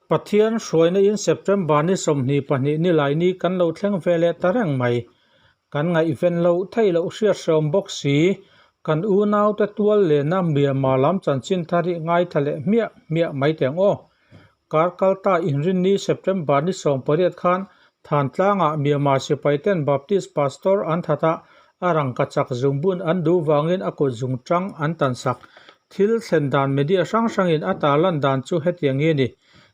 Pathian hruaina in September ni 22 nilai ni kan lo thleng ve leh ta reng mai. Kan ngaihven loh theih loh hriat hreawm bawk si. Kan unaute tual lena Myanmar lam chanchin thar hi ngaithla leh hmiah hmiah mai teh ang aw. Kar kalta inrinni September ni 18 khan Thantlangah Myanmar sipaiten Baptist Pastor an that a, a rangkachak zungbun an duh vangin a kut zungtang an tansak. Thil thlen dan media hrang hrangin a tarlan dan chu hetiang hi a ni.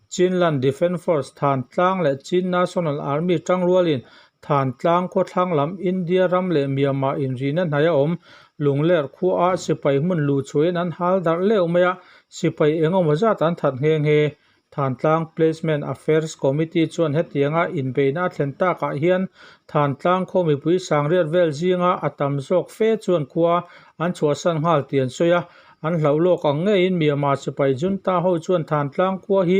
Chinland Defence Force Thantlang leh Chin National Army tangrualin Thantlang khawthlang lam India ram leh Myanmar inrina hnaia awm Lungler khuaah sipai hmun luhchhuahin an hal darh leuh mai a, sipai engemaw zat an that nghe nghe. Thantlang Placement Affairs Committee chuan hetianga inbeihna a thlen takah hian Thantlang khaw mipui sangriat vel zinga a tam zawk fe chuan khua an chhuahsan nghal tih an sawi a. An hlauh lawk ang ngeiin Myanmar sipai junta ho chuan Thantlang khua hi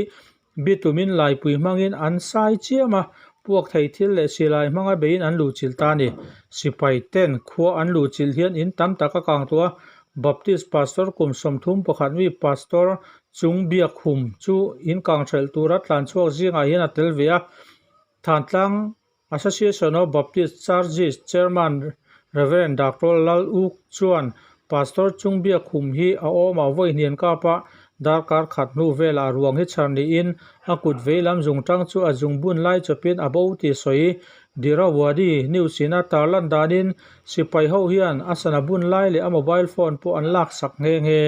bitumin laipui hmangin an sai chiam a, puak thei thil leh silai hmanga beiin an luhchilh ta a ni. Sipai ten khua an luhchilh hian in tam tak a kang tawh a, Baptist Pastor kum 31 mi Pastor Chung Biakhum chu in kang hrelh tura tlan chhuak zingah hian a tel ve a. Thantlang Association of Baptist Churches Chairman Rev. Doctor Lal Uk chuan Pastor Chung Biakhum hi a awmah vawi hnian kap a, darkar khat hnu velah ruang hi chhar niin a kut veilam zungtang chu a zungbun lai chawpin a bo tih sawi. Dirawadi News in a tarlan danin sipai ho hian a sana bun lai leh a mobile phone pawh an laksak nghe nghe.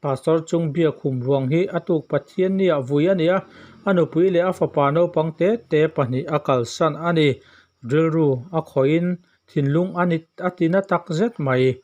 Pastor chung biakhum ruang hi a tuk Pathian nia vui a ni a, a nupui leh a fapa naupang te te pahnih a kalsan a ni. Rilru a khawihin thinlung a ni a ti na tak zet mai.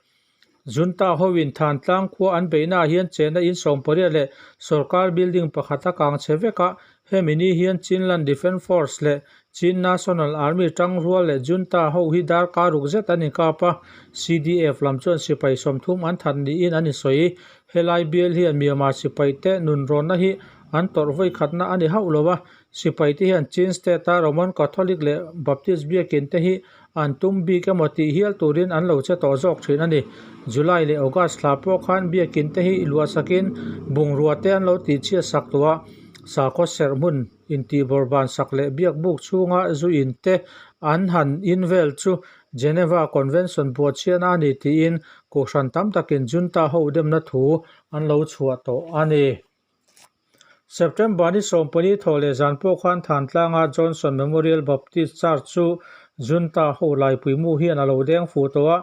Junta hoin Thantlang khua an beihnaah hian chenna in 18 leh sorkar building pakhat a kang chhe vek a, hemi ni hian Chinland Defence Force leh Chin National Army tangrual leh Junta ho hi darkar ruk zet an inkap a, CDF lam chuan sipai 30 an that niin an insawi. Helai bial hian Myanmar sipaite nunrawnna hi an tawrh vawi khatna a ni hauh lo a, sipaite hian Chin State-a Roman Catholic leh Baptist biakin te hi an tum bik emaw tih hial turin an lo che tawh zawk thin a ni. July leh August thla pawh khan biakin te hi luahsakin bungrua te an lo tihchhiat sak tawh a, sakhaw serh hmun Intihbawrhban sak leh biakbuk chhunga zu in te an han in vel chu Geneva Convention buatchhiahna a ni tiin Kohhran tam takin Junta ho demna thu an lo chhuah tawh a ni. September ni 14 thawh leh zan pawh khan Thantlanga Johnson Memorial Baptist Church chu Junta ho laipui mu hian a lo deng fuh tawh a,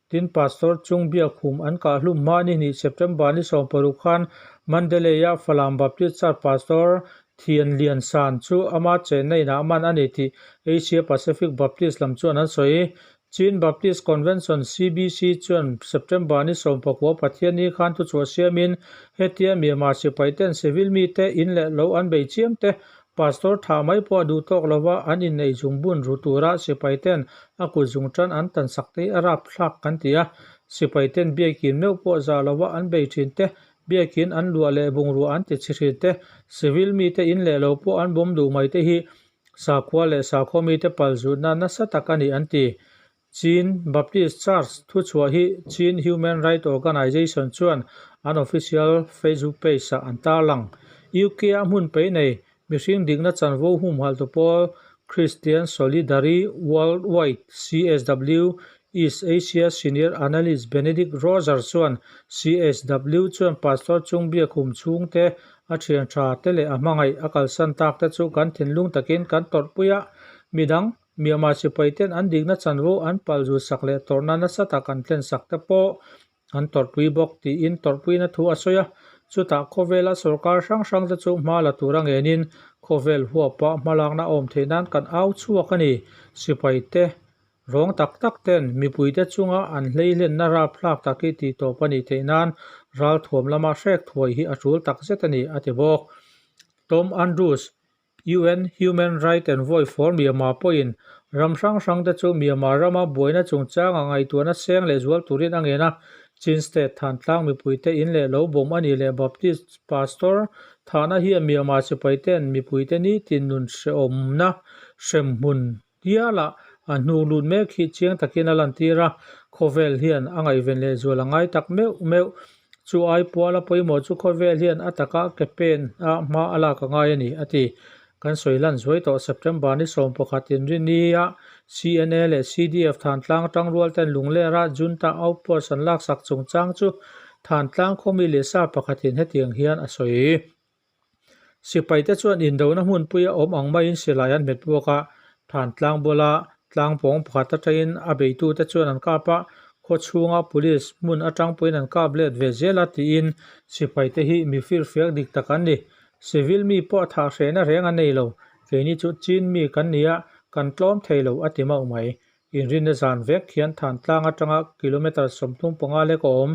Tin, Pastor chung biakhum an kah hlum hma ni hnih September ni 16 khan Mandalay-a Falam Baptist Church Pastor Thian Lian San chu ama chenna inah man a ni tih Asia Pacific Baptist lam chuan an sawi. Chin Baptist Convention, CBC, chuan September ni 19 Pathianni khan thuchhuah siamin hetia Myanmar sipaiten civil mite in leh lo an bei chiam te Pastor tha mai pawh a duh tawk lova an inneih zungbun ru tura sipai ten a kut zung tan an tan sak te hi a rap thlak kan ti a. Sipai ten biakin meuh pawh zah lova an bei thin te, biakin an luah leh bungrua an ti chhe thin te, civil mite in leh lo pawh an bawm duh mai te hi sakhua leh sakhaw mite palzutna nasa tak a ni an ti. Chin Baptist Church thuchhuah hi Chin Human Rights Organization chuan an official Facebook page-ah an tarlang. UK-a hmun pei nei mihring dikna chanvo humhaltu pawl Christian Solidary Worldwide, CSW, East Asia Senior Analyst Benedict Roger chuan CSW chuan Pastor chung biakhum chhungte a thian tha te leh a hmangaih a kalsan tak te chu kan thinlung takin kan tawrhpui a, midang Myanmar sipaiten an dikna chanvo an palzut sak leh tawrhna nasa tak an thlen sak te pawh an tawrhpui bawk tiin tawrhpuina thu a sawi a. Chutah khawvela sorkar hrang hrang te chu hma la tura ngenin khawvel huapa hmalakna a awm theih nan kan au chhuak a ni. Sipaite rawng tak tak ten mipuite chunga an hleihlenna rapthlak tak hi tih tawp a nih theih nan ralthuam lama hrek thuai hi a tul tak zet a ni, a ti bawk. Tom Andrews, UN Human Rights Envoy for Myanmar pawhin ram hrang hrangte chu Myanmar rama buaina chungchanga ngaihtuahna seng leh zual turin a ngen a. Chin State Thantlang mipuite in leh lo bawm a nih leh Baptist Pastor Thahna hian Myanmar sipaite'n mipuite nitin nun hrehawmna hremhmun hialah an hnuk lut mek hi chiang takin a lantir a, khawvel hian a ngaihven lehzual a ngai tak meuh meuh. Chu ai puala pawimawh chu khawvel hian a taka ke pen a hma a lak a ngai a ni, a ti. Kan sawi lan zuai tawh September ni 11 inrinia CNA leh CDF Thantlang tangrual ten Lunglera Junta outpost an laksak chungchang chu Thantlang khawmi leh sa pakhatin hetiang hian a sawi. Sipaite chuan indona hmunpuia awm ang maiin silai an hmet buak a, Thantlang bula tlangpawng pakhat atangin a beitute chuan an kap a, khaw chhunga police hmun atang pawhin an kap let ve zel a tiin sipaite hi mi firfiak dik tak an ni. Civil mi pawh thah hrehna reng an nei lo, keini chu Chin mi kan ni a, kan tlawm thei lo a ti mauh mai. Inrinna zan vek hian Thantlang atanga kilometre 35 lek a awm.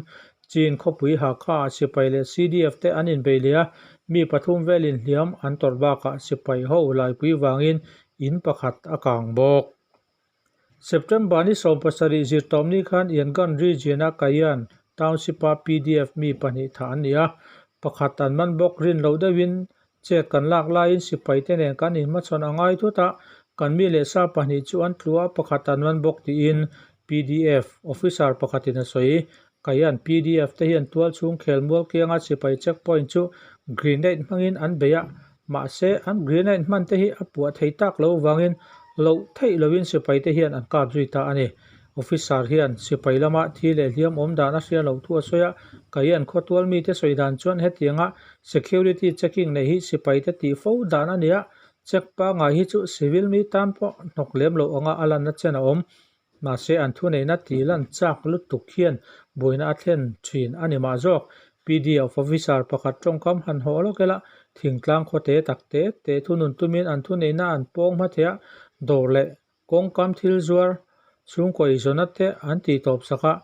Chin khawpui Hakha ah sipai leh CDF te an inbei leh a, mi pathum velin hliam an tawrh bakah sipai ho laipui vangin in pakhat a kang bawk. September ni 17 zirtawpni khan Yangon region-a Kayan Township-a PDF mi pahnih thah an ni a, pakhat an man bawk rin loh deuhin Chet kan lak laiin sipaite nen kan inhmachhawn a ngai thut a, kan mi leh sa pahnih chu an tlu a, pakhat an man bawk tiin pdf officer pakhatin a sawi. Kaian pdf te hian tual chhung khelmual kianga sipai check point chu grenade hmangin an bei a, mahse an grenade hman te hi a puah thei tak lo vangin loh theih lovin sipaite hian an kap zui ta a ni. Officer hian sipai lama thi leh hliam awm dan a hria loh thu a sawi a, Kaian khawtual mite sawi dan chuan hetianga Security checking nei hi sipaite tih fo dan a ni a, check pangngai hi chu civil mi tan pawh hnawk lem loh anga a lanna chen a awm. Mahse an thuneihna tih lan chak lutuk hian buaina a thlen thin a ni mah zawk. PDF officer pakhat tawngkam han hawh lawk ila, thingtlang khawte tak te te thunun tumin an thuneihna an pawng hma thei a, dawr leh Kawngkam thil zuar chhungkaw eizawnna te an tih tawp sak a,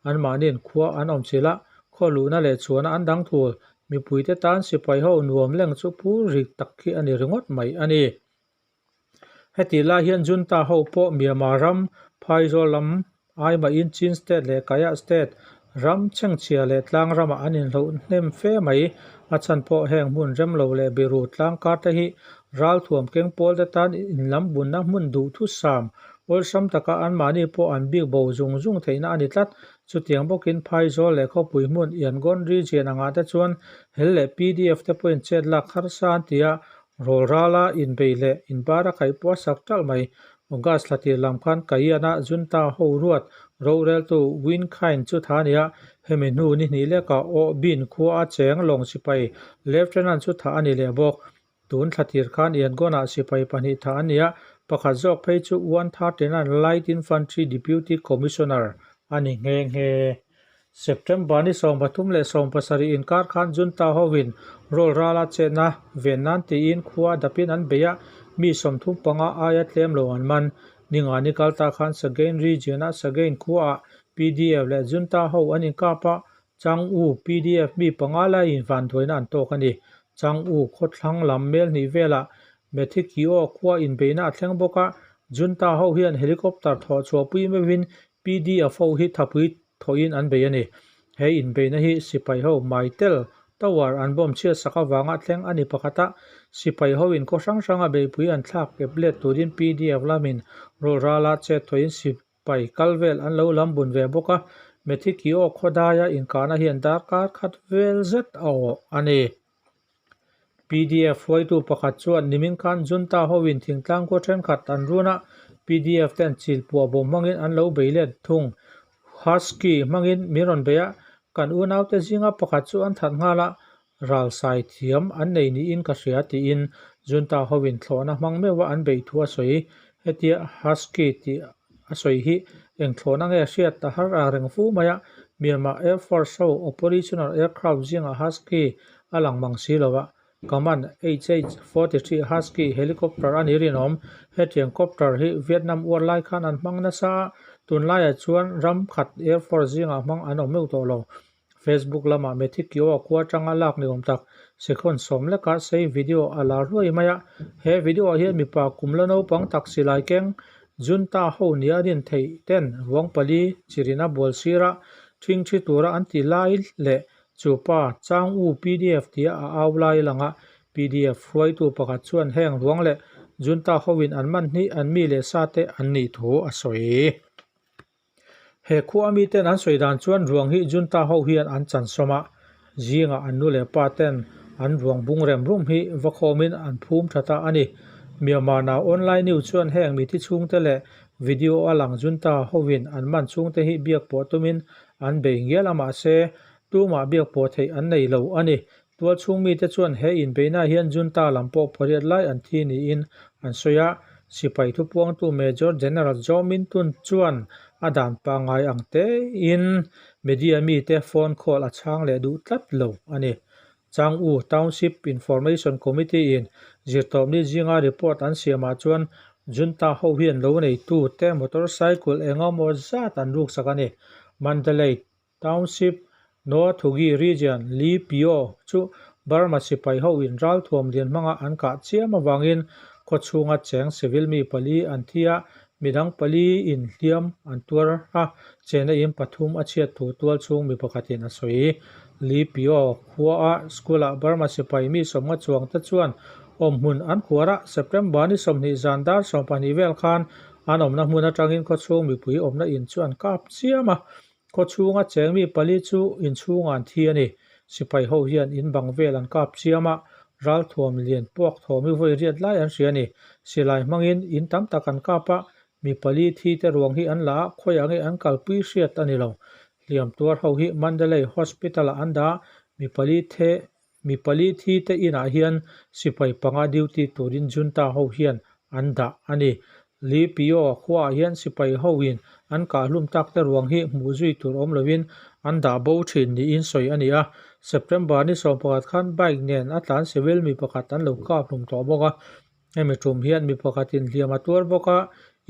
anmahniin khua an awm chilh a, khaw luhna leh chhuahna an dang thul. Mipuite tan sipai ho nuam leng chu phur rik tak khi a ni ringawt mai a ni. Hetih lai hian Junta ho pawh Myanmar ram Phaizawl lam Aimahin Chin State leh Kayah State ram chhengchhia leh tlang ramah an inhloh hnem fe mai. A chhan pawh heng hmun rem lo leh biru tlang kar te hi ralthuam keng pawl te tan inlam bunna hmun duhthusam awlsam taka anmahni pawh an bik bo zung zung theihna a ni tlat. Chutiang bawkin Phaizawl leh khawpui hmun Yangon region angah te chuan hel leh pdf te pawhin chet lak harsa an ti a, rawl rala inbei leh inbar a khaih pawh a sak ṭalh mai. August thla tir lam khan Kayana Junta ho ruat roreltu Win Khain chu tha a ni a, hemi hnu ni hnih lekah Aw Bin khua a cheng lawng sipai Lieutenant chu thah a ni leh bawk. Tun thla tir khan Yangon-ah sipai pahnih thah an ni a, pakhat zawk phei chu 139 Light Infantry Deputy Commissioner a ni nghe nghe. September ni 13 leh 17 inkar khan Junta hovin rawl rala chetna ven nan tiin khua dapin an bei a, mi 35 aia tlem lo an man. Ninga ni kal ta khan Sagaing region-a Sagaing khuaah pdf leh Junta ho an inkap a, Chang U pdf mi panga laiin vanduaina an tawk a ni. Chang U khawthlang lam mel hnih velah Methikio khua inbeihna a thleng bawk a, Junta ho hian helicopter thawh chhuahpui meuhin Pdf ho hi thapui thawhin an bei a ni. He inbeihna hi sipai ho Maitel Tower an bomb chhiat sak avanga thleng a ni pakhat a, sipai hoin khaw hrang hranga beihpui an thlak ep let turin pdf lamin rawl rala chet thawhin sipai kal vel an lo lam bun ve bawk a, Methikio khawdaia inkahna hian darkar khat vel zet a awh a ni. Pdf hruaitu pakhat chuan nimin khan Junta hoin thingtlang khua thenkhat an run a, pdf ten chil puah bawm hmangin an lo bei let thung. Husky hmangin min rawn bei a, kan unaute zinga pakhat chu an that nghal a, ralsai thiam an nei niin ka hria tiin Junta hoin thlawhna hmang meuha an beih thu a sawi. Hetia Husky tih a sawi hi eng thlawhna nge hriat a har ang reng fu mai a, Myanmar Air Force ho operational aircraft zingah Husky a lang mang si lo a, Kaman HH-43 Husky helicopter a ni rinawm. Hetiang copter hi Vietnam uar lai khan an hmang nasa a, tunlaiah chuan ram khat Air Force zingah hmang an awm meuh tawh lo. Facebook lamah Methikio khua atanga lak ni awm tak sekhon sawm leka sei video a la ruai mai a. He video ah hian mipa kum la naupang tak silai keng Junta ho nia rin theih ten ruang pali chirina bual sira thing thi tura an ti lai leh Chu pa, Chang U pdf tia a au lai langa pdf hruaitu pakhat chuan heng ruang leh junta hoin an man hnih an mi leh sa te an nih thu a sawi. He khua miten an sawi dan chuan ruang hi junta ho hian an chan sawm a, zingah an nu leh pa ten an ruang bung rem rum hi va khawmin an phum tha ta a ni. Myanmar Now Online News chuan heng mithi chhungte leh video a lang junta hoin an man chhungte hi biak pawh tumin an bei ngial a mahse tumah biak pawh theih an nei lo a ni. Tual chhung mite chuan he inbeihnaah hian junta lam pawh pariat lai an thi niin an sawi a, sipai thupuangtu Major General Zaw Min Tun chuan a dan pangngai ang tein media mite phone call a chhang leh duh tlat lo a ni. Changwu Township Information Committee-in zirtawpni zinga report an siamah chuan junta ho hian lo neitute motorcycle engemaw zat an ruksak a ni. Mandalay Township, Noathugi Region, Li Pio chu Burma sipai ho in ralthuam lian hmanga an kah chiam avangin khawchhunga cheng civil mi pali an thi a, midang pali in hliam an tuar a, chena in pathum a chhiat thu tualchhung mi pakhatin a sawi. Li Pio khua a school ah Burma sipai mi sawmnga chuang te chuan awmhmun an khuar a, September ni 20 zan dar 12 vel khan an awmna hmun atangin khawchhung mipui awmna in chu an kap chiam a, Khaw chhunga cheng mi pali chu inchhungah an thi a ni. Sipai ho hian in bang vel an kap chiam a, ralthuam lian puak thawm i vawi riat lai an hria a ni. Silai hmangin in tam tak an kap a, mi pali thi te ruang hi an la a, khawiah nge an kalpui hriat a ni lo. Hliam tuar ho hi Mandalay Hospital ah an dah a, mi pali the mi pali thi te inah hian sipai panga duty turin junta ho hian an dah a ni. Li Pio khuaah hian sipai ho in an kahhlum tak te ruang hi hmuh zui tur awm lovin an dah bo thin niin sawi a ni a. September ni 11 khan bike nen a tlan civil mi pakhat an lo kap hlum tawh bawk a. Hemi tum hian mi pakhatin hliam a tuar bawk a,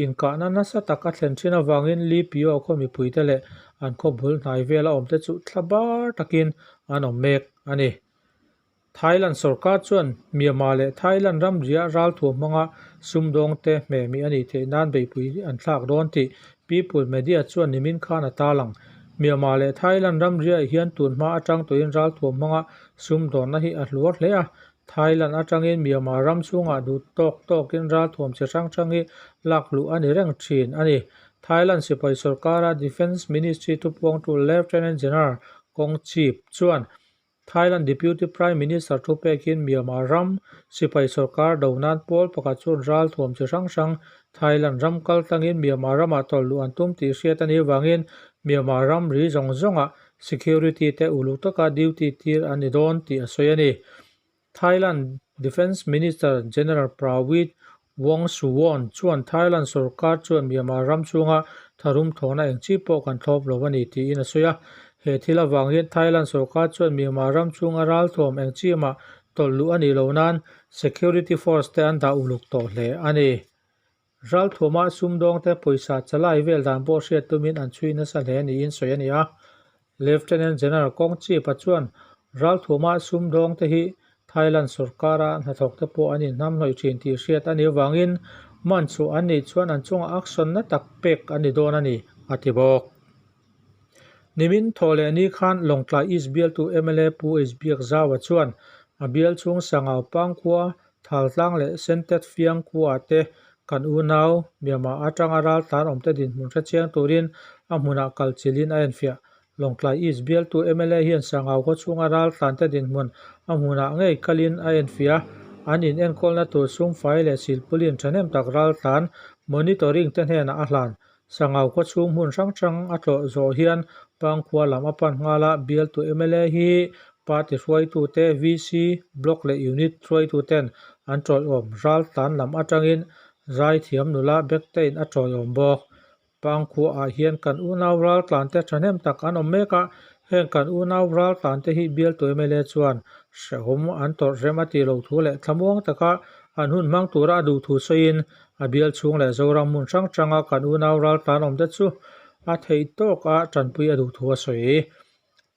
inkahna nasa tak a thlen thin avangin Li Pio khaw mipuite leh an khaw bul hnai vela awmte chu thla bar takin an awm mek a ni. Thailand sorkar chuan Myanmar leh Thailand ramria ralthuam hmanga sumdawngte hmehmih a nih theih nan beihpui an thlak dawn tih People Media chuan nimin khan a tarlang. Myanmar leh Thailand ramriaah hian tun hma atang tawhin ralthuam hmanga sumdawnna hi a hluar hle a, Thailand atangin Myanmar ram chhungah duh tawk tawkin ralthuam chi hrang hrang hi lak luh a ni reng thin a ni. Thailand sipai sorkara Defence Ministry thupuangtu Lieutenant General Kong Chip chuan Thailand Deputy Prime Minister thu pekin Myanmar ram sipai sorkar do nan pawl pakhat chuan ralthuam chi hrang hrang Thailand ram kal tlangin Myanmar ramah tawlh luh an tum tih hriat a nih avangin Myanmar ram ri zawng zawngah security te uluk taka duty tir a ni dawn tih a sawi a ni. Thailand Defence Minister General Prawit Wongsuwon chuan Thailand sorkar chuan Myanmar ram chhunga tharum thawhna eng chi pawh kan thlawp lo a ni tiin a sawi a. He thil avang hian Thailand sorkar chuan Myanmar ram chhunga ralthuam eng chi mah tawlh luh a nih loh nan security force te an dah uluk tawh hle a ni. Ralthuama sumdawngte pawisa chalai vel dan pawh hriat tumin an chhui nasa hle niin sawi a ni a. Lieutenant General Kong Chipa chuan Ralthuama sumdawngte hi Thailand sorkara hnathawkte pawh an inhnamhnawih thin tih hriat a nih avangin man chhuah an nih chuan an chungah action na tak pek a ni dawn a ni, a ti bawk. Nimin thawh leh ni khan Lawngtlai East bialtu mla Pu H Biakzaua chuan a bial chhung Sangau Pangkhua Thaltlang leh Sentet Fiang khuaah te kan unau Myanmar atanga raltlan awmte dinhmun hre chiang turin a hmunah kal chilhin a enfiah. Lawngtlai East bialtu mla hian Sangau khaw chhunga raltlante dinhmun a hmunah ngei kalin a enfiah a, an in enkawlna tur sumfai leh silpulin thahnem tak raltlan monitoring te hnenah a hlan. Sangau khaw chhung hmun hrang hrang a tlawh zawh hian Pangkhua lam a pan nghal a, bialtu mla hi party hruaitute, VC, Block leh Unit hruaituten an tawiawm. Raltlan lam atangin zaithiam nula Bektein a tawiawm bawk. Pangkhuaah hian kan unau raltlante thahnem tak an awm mek a, heng kan unau raltlante hi bialtu mla chuan hrehawm an tawrh rem a tih loh thu leh thlamuang taka an hun hmang tura a duh thu sawiin A bial chhung leh Zoram hmun hrang hranga kan unau raltlan awmte chu a theih tawka tanpui a duh thu a sawi.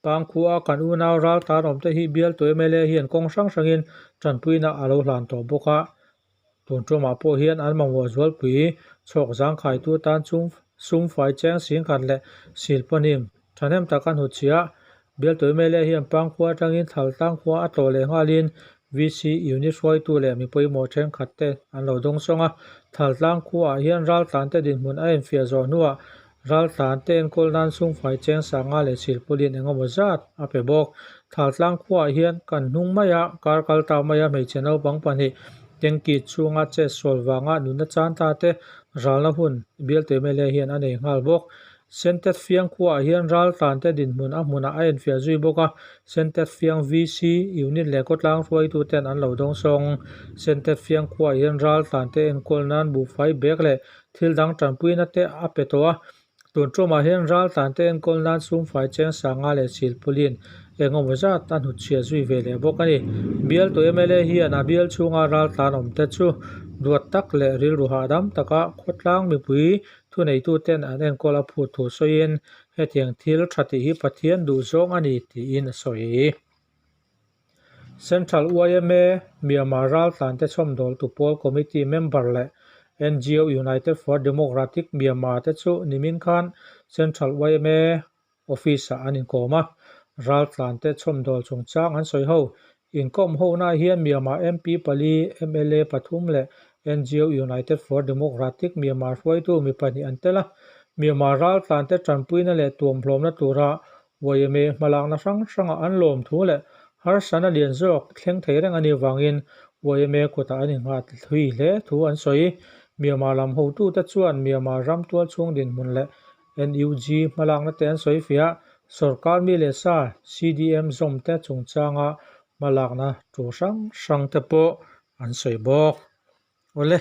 Pangkhua kan unau raltlan awmte hi bialtu mla hian kawng hrang hrangin tanpuina a lo hlan tawh bawk a. Tun tumah pawh hian an mamawh zualpui chhawk zangkhaitu tan chung sumfai cheng singkhat leh silpawhnim thahnem tak a hnutchhiah. Bialtu mla hian Pangkhua atangin Thaltlang khua a tlawh leh nghalin VC unit hruaitu leh mi pawimawh thenkhat te an lo dawng sawng a. Thaltlang khuaah hian raltlante dinhmun a enfiah zawh hnuah raltlante enkawl nan sumfai cheng sanga leh silpawlin eng emaw zat a pe bawk. Thaltlang khuaah hian kan hnung maia kar kal ta maia hmeichhe naupang pahnih tanky chhunga chet sual vanga nunna chan ta te ralna hun bialtu mla hian a nei nghal bawk. Sentet Fiang khuaah hian raltlante dinhmun a hmunah a enfiah zui bawk a, Sentet Fiang VC unit leh khawtlang hruaituten an lo dawng sawng. Sentet Fiang khuaah hian raltlante enkawl nan buhfai bag leh thil dang tanpuina te a pe tawh a, tun tumah hian raltlante enkawl nan sumfai cheng sanga leh silpawlin eng emaw zat a hnutchhiah zui ve leh bawk a ni. Bialtu mla hian a bial chhunga raltlan awmte chu duat tak leh rilru hahdam taka khawtlang mipui Thuneituten an enkawl a phut thu sawiin, hetiang thil tha tih hi Pathian duh zawng a ni tiin a sawi. Central yma Myanmar raltlante chhawmdawltu pawl committee member leh ngo United for Democratic Myanmar te chu nimin khan Central yma Office-ah an inkawm a, raltlante chhawmdawl chungchang an sawi ho. Inkawm honaah hian Myanmar MP pali, mla pathum leh ngo United for Democratic Myanmar hruaitu mi pahnih an tel a. Myanmar raltlante tanpuina leh tuamhlawmna tura yma hmalakna hrang hrangah an lawm thu leh harsana lian zawk thleng thei reng a nih vangin yma kutah an innghat hlui hle thu an sawi. Myanmar lam hotute chuan Myanmar ram tualchhung dinhmun leh NUG hmalakna te an sawi fiah a, sorkar mi leh sa CDM zawm te chungchanga hmalakna tur hrang hrang te pawh an sawi bawk. Awle,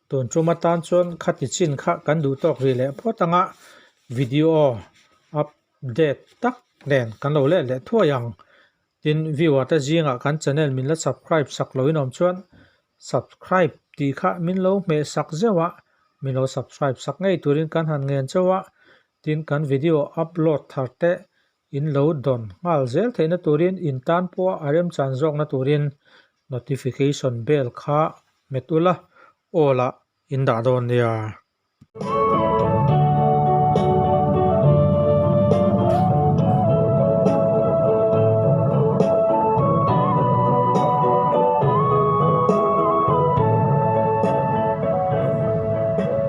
tun tum atan chuan khati chin kha kan duh tawk rih leh phawt anga video update tak nen kan lo let leh thuai ang. Tin, viewer te zingah kan channel min la subscribe sak lo in awm chuan subscribe tih kha min lo hmeh sak zeuh a, min lo subscribe sak ngei turin kan han ngen chauh a, tin kan video upload thar te in lo dawn nghal zel theihna turin in tan pawha a remchan zawkna turin notification bell kha hmet ula, all ah in dah dawn nia.